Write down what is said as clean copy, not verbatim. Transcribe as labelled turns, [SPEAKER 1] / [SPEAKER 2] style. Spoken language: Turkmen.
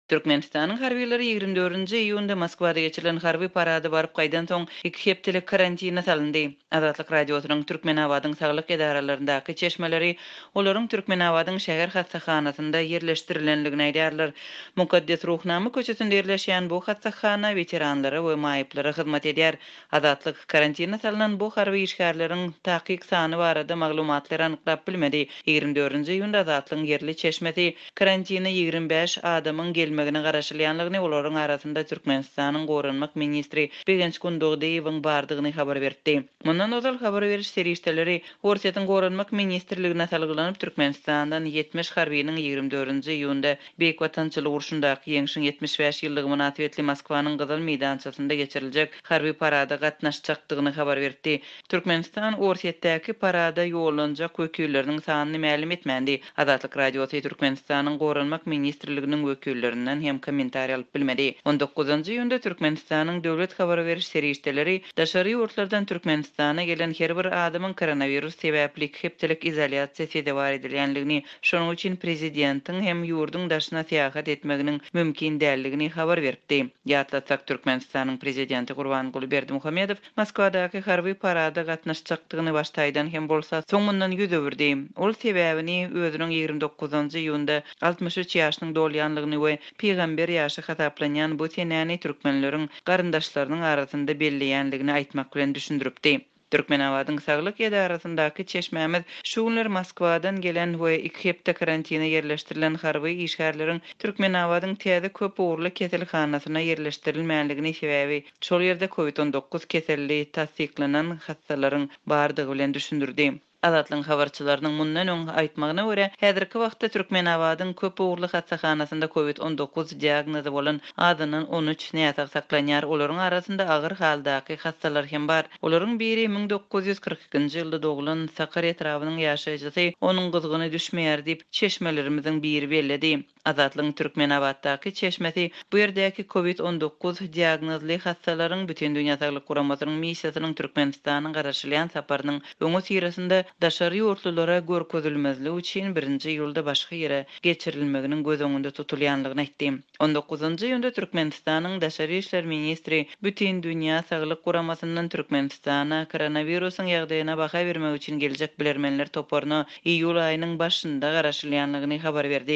[SPEAKER 1] Türkmenistanyň harbylary 24-nji iýunda Moskwada geçirilen harby parada baryp gaýdansoň, iki hepdelik karantine salyndy. Azatlyk Radiosynyň Türkmenabadyň saglyk edaralaryndaky çeşmeleri olaryň Türkmenabadyň şäher hassahanasynda ýerleşdirilendigini aýdýarlar. Mukaddes Ruhnama köçesinde ýerleşýän bu hassahana weteranlara we maýyplara hyzmat edýär. Azatlyk karantine salnan bu harby işgärleriň takyk sany barada maglumatlary anyklap bilmedi. 24-nji iýunda Azatlygyň ýerli çeşmesi karantine 25 adamyň gelmegine garaşylýanlygyny, olaryň arasynda Türkmenistanyň goranmak ministri Begenç Gundogdyýewiň bardygyny habar beripdi. Mundan ozal habar beriş serişdeleri Orsýetiň Goranmak ministrligine salgylanyp, Türkmenistandan 70 harbynyň 24-nji iýunda Beýik Watançylyk urşundaky Ýeňşiň 75 ýyllygy mynasybetli Moskwanyň Gyzyl meýdançasynda geçiriljek harby parada gatnaşjakdygyny habar beripdi. Türkmenistan Orsýetdäki parada ýollanjak wekilleriniň sanyny mälim etmändi. Azatlyk Radiosy Türkmenistanyň Goranmak ministrliginiň wekillerinden hem kommentariý alyp bilmedi. On dokuzynjy iýunda Türkmenistanyň döwlet habar beriş serişdeleri daşary ýurtlardan Türkmenistana gelen her bir adamyň koronawirus sebäpli iki hepdelik izolýasiýa sezewar edilýändigini, şonuň üçin prezidentiň hem ýurduň daşyna syýahat etmeginiň mümkin däldigini habar beripdi. Ýatlatsak, Türkmenistanyň prezidenti Gurbanguly Berdimuhamedow Moskwadaky harby parada gatnaşjakdygyny başda aýdan hem bolsa, soň mundan ýüz öwürdi. Ol sebäbini özüniň 29-njy iýunda 63 ýaşynyň dolýanlygyny we pygamber ýaşy hasaplanýan bu senäni türkmenleriň garyndaşlarynyň arasynda belleýänligini aýtmak bilen düşündiripdi. Türkmenabadyň saglyk edarasyndaky çeşmämiz şu günler Moskwadan gelen we iki hepde karantine ýerleşdirilen harby işgärleriň Türkmenabadyň täze köp ugurly keselhanasyna ýerleşdirilmänligini sebäbi şol ýerde covid 19 keselli tassyklanan hassalaryň bardygy bilen düşündirdi. Azatlygyň habarçylarynyň mundan öň aýtmagyna görä, häzirki wagtda Türkmenabadyň köp ugurly hassahanasynda covid 19 diagnozy bolan azyndan 13 näsag saklanýar, olaryň arasynda agyr haldaky hassalar hem bar. Olaryň biri 1942-nji ýylda doglan Sakar etrabynyň ýaşaýjysy, onuň gyzgyny düşmeýär diýip, çeşmelerimiziň biri belledi. Azatlygyň Türkmenabatdaky çeşmesi bu ýerdäki covid 19 diagnozly hassalaryň Bütindünýä Saglyk Guramasynyň missiýasynyň Türkmenistanyň garaşylýan saparynyň öňüsyrasynda daşary ýurtlulara görkezilmezligi üçin birinji iýulda başga ýere geçirilmeginiň göz öňünde tutulýanlygyny aýtdy. 19-njy iýunda Türkmenistanyň daşary işler ministri Bütindünýä Saglyk Guramasyndan Türkmenistana koronawirusyň ýagdaýyna baha bermek üçin geljek bilermenler toparyna iýul aýynyň başynda garaşylýanlygyny habar berdi.